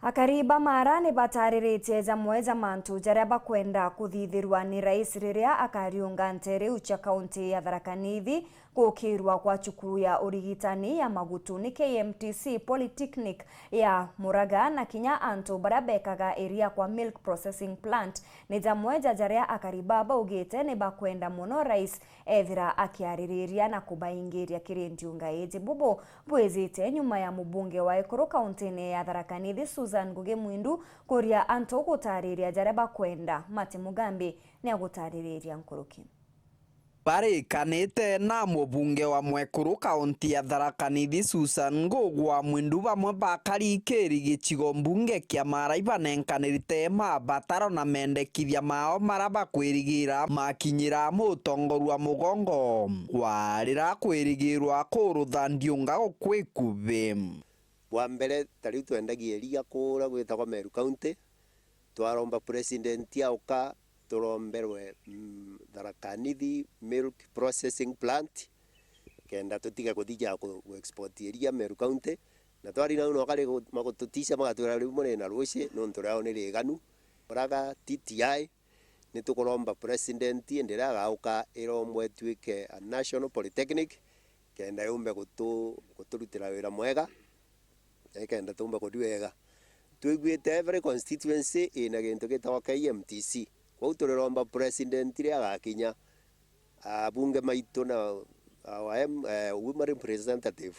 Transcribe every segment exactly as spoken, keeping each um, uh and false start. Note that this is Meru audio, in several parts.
Akari ba Mara ni batariritie jamwe ja mantu jaria bakwenda kuthithirwa ni rais riria akariunga nteere iu cia kaunti ya Tharaka Nithi, gukirwa kwa cukuru ya urigitani ya Magutuni K M T C, Polytechnic ya Muraga, na kinya antu baria bekaga iria kwa milk processing plant. Ni jamwe ja jaria akari baa baugite ni bakwenda mono rais ethira akiaririria na kubaingiria kiri ndiunga iji. Bubu bwijite nyuma ya mubunge wa Ekuru kauntine ya Tharaka Nithi, Susan Ngugi Mwindu, kuria antu gutariria jaria bakwenda. Martin Mugambi ni agutaririria nkuruki. Barikanite na mubunge wa Mwekuru kaunti ya Tharaka Nithi, Susan Ngugi wa Mwindu, bamwe bakari kiri gicigo mbunge kia Mara ibanenkanirite mabataro na mendekithia mao mara bakwirigira makinyira mutongorua mugongo warira kwirigirwa kurutha ndiunga gukwi kubi. Bwa mbere, ta riu twendagia iria kuria gwitagwa Meru County, twaromba president auka turomberwe, mm, Tharaka Nithi Milk Processing Plant, kenda tutige kuthija ku, ku export iria Meru County. Na twari nau nokari gu, magututisha magatwira riu muri na ruci nontu riao ni riganu. Muraga T T I, ni tukuromba president indi riria agauka irombwe itwike a national polytechnic, kenda yumbe gutu, guturutira wira mwega, na ikenda tumba kuthi wega. Twiguite every constituency ina gintu gitagwa K M T C. Kwou turiromba president riria agakinya, abunge maitu na our M, eh, women representative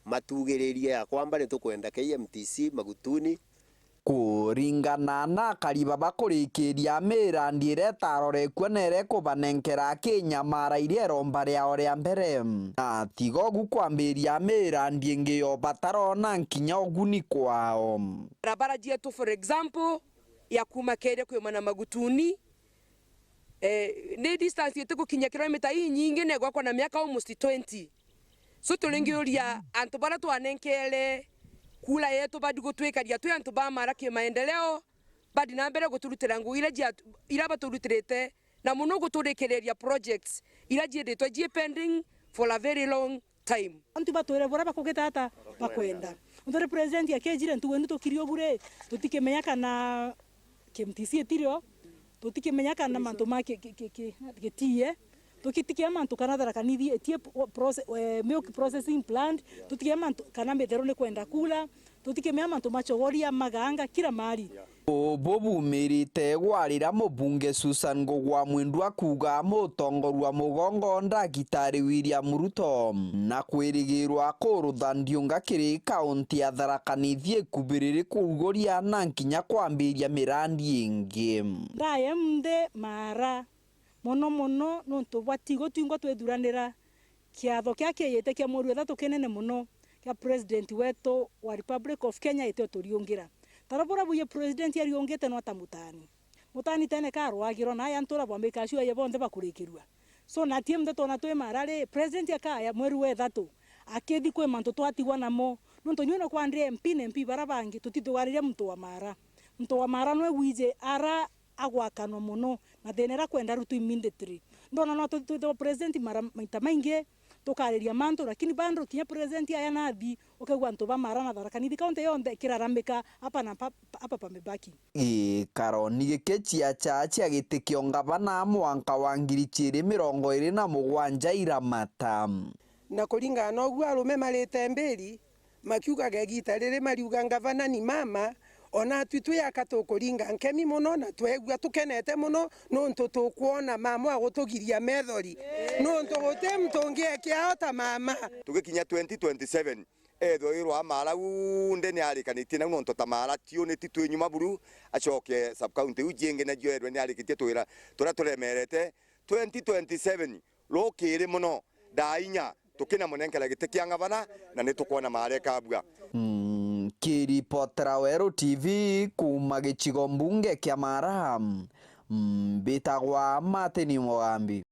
matugiririe ya kwamba nitukwenda K M T C Magutuni. Kuringana na akari baba, kurikiria mirandi iria itarorekua nere kubanenkera kinyamara iria iromba riao ria mbere. Na tiga ugu, kwambiria mirandi ingi yo batarona nkinya uguni kwao. Barabara cietu, for example, ya kuuma Keria kwimana Magutuni, eh, ni distance itigukinya kilomita inyingi, na igwakwa na miaka almost twenty. So, turingiuria antu baria twanenkere kura yetu badi gutwikaria twi antu ba Mara kimaendeleo, badi na mbere guturutira ngugi iria cia, iria baturutirite, na muno guturikiriria projects iria ciithitwe cii pending for a very long time. Antu batwire buria bakugita ata bakwenda. Untu ri president akejire ntugu ni tukiri ugu ri, tutikimenya kana K M T C itirio, tutikimenya kana mantu ma ki, ki, ki, ki, gitiie, tutikimenya mantu kana Tharaka Nithi itie pro, proce, eh, milk processing plant, tutikimenya mantu kana mitheru ni kwenda kula, tutikimenya mantu ma chogoria, maganga, kila mahali. Ubu bumirite gwa riria mubunge Susan Ngugi wa Mwindu akuuga mutongorua mugongo ndagitari William Ruto na kwirigirwa kurutha ndiunga kiri kaunti ya Tharaka Nithi ikubiriri kuruguria na nkinya kwambiria mirandi ingi. Ndaye nthi Mara, mono mono nontu bwa tigo twingwa twithuranira kiatho kia kiiyite kia mweri wa ithatu kinene mono kia president wetu wa Republic of Kenya iti uturiungira. Tara buria buye president ariungite no ta mutani. Mutani tene karwagirwa na aya ntura bwambika acio aye bonthe bakurikirua. So, na tie mthe twona twi Mara ri, president akaya mweri wa ithatu, akithi kwi mantu twatigwa namo. Nontu nyue no kwandire M P na M P bara bangi, tutitugariria muntu wa Mara. Muntu wa Mara nwe wije ara agwakanwa mono, na thina ira kwenda rutwa immediately. Ndona no tu, twithirwa president mara, maita maingi, tukariria mantu, lakini bado kinya president aya nathi, ukaigua antu ba Mara na Tharaka Nithi county yonthe ikiraramika hapa na pa, hapa pamebaki. Gikaroni giki ciacha cia giti kia ungavana mwanka wa ngiri ciiri mirongo iiri na mugwanja iramata. Na kuringana na uguo arume marite mbiri, makiugaga igita riri mariuga ngavana ni mama, ona atwi twi aka tukuringa nkemi mono na twegua tukenete mono, nontu tukwona mama wa gutugiria methori, nontu guti muntu ungi ekiao ta mama. Tugikinya twenty twenty-seven, ethwe wirwa Mara unthe ni arikanitie nau, nontu ta Mara tiu ni ti twi nyuma buru, acoke sub county iu ciingi nacio ethwe ni arikitie twira turia turemerete. Twenty twenty-seven rukiri mono, ndainya tukinamunenkera giti kia ngavana, na ni tukwona Mara ikabua. Mm, kiripotera Weru T V kuuma gicigo mbunge kia Mara, mm, mbitagwa Martin Mugambi.